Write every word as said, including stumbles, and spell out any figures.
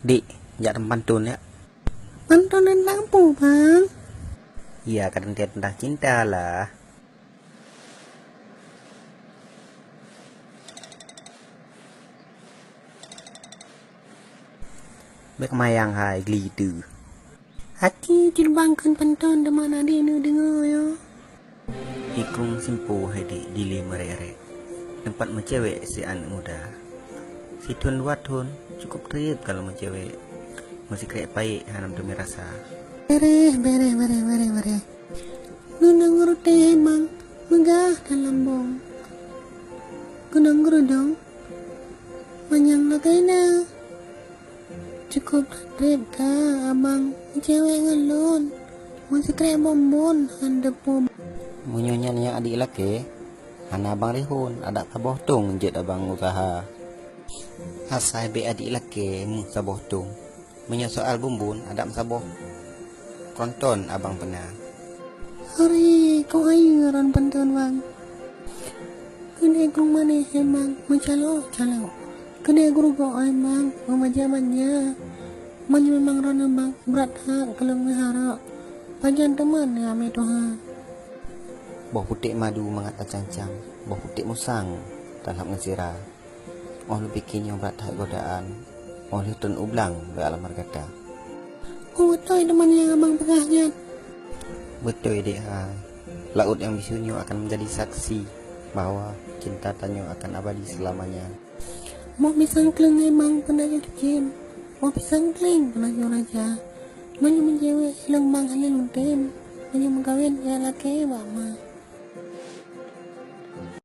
Dik, jak teumpantôn, ya. Pantôn teuntang peue, Bang? Ya, ka teuntang cinta lah. Bék mayang hai gli teu. Aci cit bang kheun pantôn teuma na di neudeungoe yo. Ikung simpu hai dik di lé meurek-rek. Tempat meucewek si aneuk muda. Sithon dua thon cukup treb kalau meucewek. Meusikrek payek hana meuteumé rasa. Bereh, bereh, bereh, bereh, bereh. Gunong ruteng hai bang, meugah dalam bong. Gunong geurudong, manyang na kaina. Cukup treb ka abang meucewek ngon lôn. Meusikrek bonbon han teupeu. Meunyoe nyan nyang adik lakée, hana abang rihon, adak saboh tong jeuet abang useuha. Asai bék adik lakée meusaboh tong. Meunyoe soal bonbon, adak meusaboh konton abang peuna. Hari, kau hai ngaran pantôn bang. Keuneuk krueng manéh hai bang meucalok-calok. Keuneuk geurugok hai bang meumanja-manja. Meunyoe memang droeneuh bang brat that keu lôn meuharok. Pajan teuma neuamé tuha. Boh putéh madu mangat tacang-cang, boh putéh musang talhab ngon sira. Óh lheueh pike nyoe brat that godaan, óh lheueh tron u blang bak alam gata. Oh, beutôi teuma nyang abang peugah nyan. Beutôi dek hai. Laôt nyang bisu nyoe akan menjadi saksi bahwa cinta tanyoe akan abadi selamanya. Boh pisang kleueng hai bang peunajoh cicém, boh pisang kleueng peunajoh raja. Meunyoe meucewek ilong bang hana lôn tem, meunyoe meukawen ya lakée bak ma.